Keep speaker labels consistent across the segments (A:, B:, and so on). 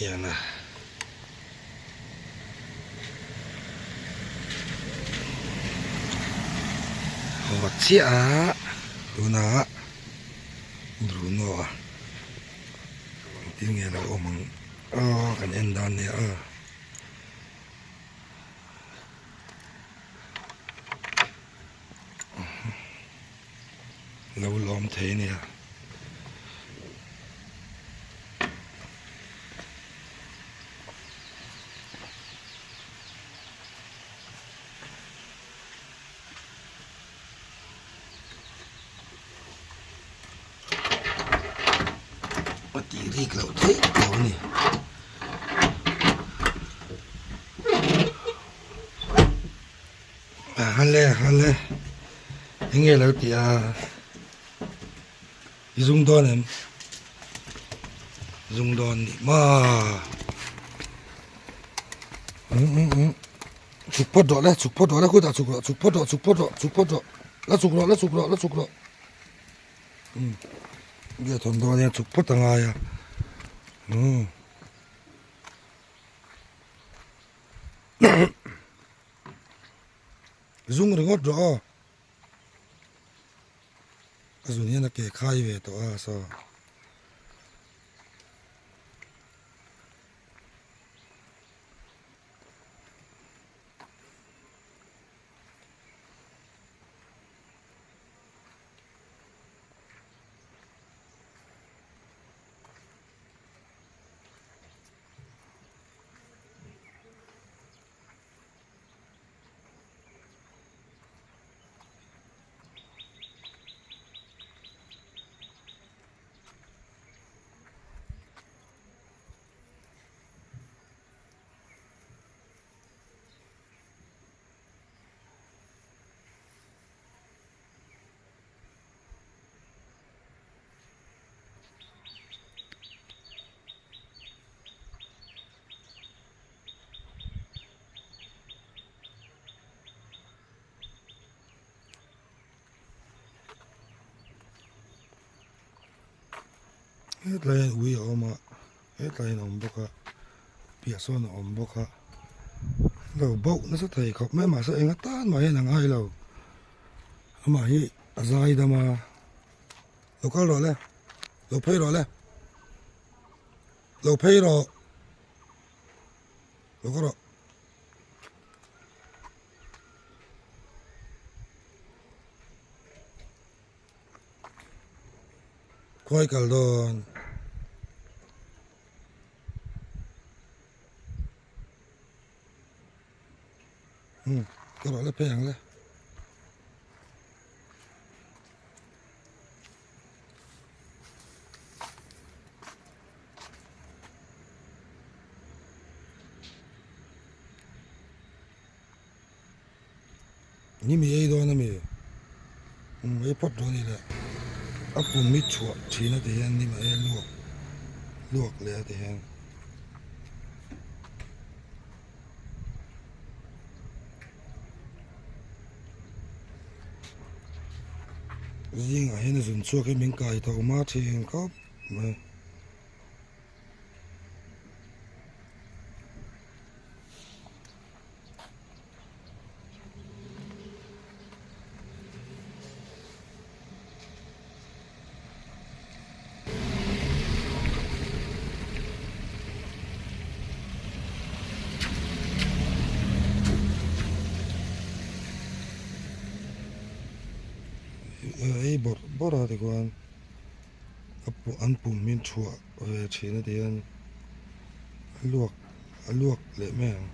A: Tiang a. Haw chiah a tunah Bruno a engtin nge a lo awm ang aw kan en dan nia aw. Lo lawm thei ania. A tih rik loh theih lo a ni. Hale hale eng nge lo tih a i zung dawn em zung dawn nih maw chhuk phawt rawh le chhuk phawt rawh le khutah chhuk rawh chhuk phawt rawh chhuk phawt rawh chhuk phawt rawh la chhuk rawh la chhuk rawh la chhuk rawh umm nge thawmhnaw hian chhuk phawt a ngai a umm. Zung ringawt rawh aw. A zun hian a ke khai ve tawh a saw. Hetlai hian ui a awm a hetlai hian a awm bawk a piah sawn a awm bawk a lo bauh nasa thei khawp mai mahse eng atan mah hian a ngai lo amah hi a zai dam a lo kal rawh le lo phei rawh le. Lo phei rawh. Lo kal rawh. Khawi kal dawn. Hmm, kal rawh le phei ang le. Ni mi ei dawn a mi um ei phawt dawn ila a pum hi chhuah thin a ti hian ni mah e luak luak leh a ti hian. Zingah hian a zun chhuak hi min kai tho hma thin khawp mai. Ei bawrh bawrh a tikhuan an pum hi thuah ve thin a ti hian a luak a luak leh mai ang.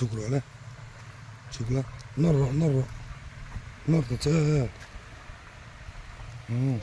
A: Chhuk rawh le. Chhuk la. Nawr rawh, nawr rawh. Nawr ta che. Umm.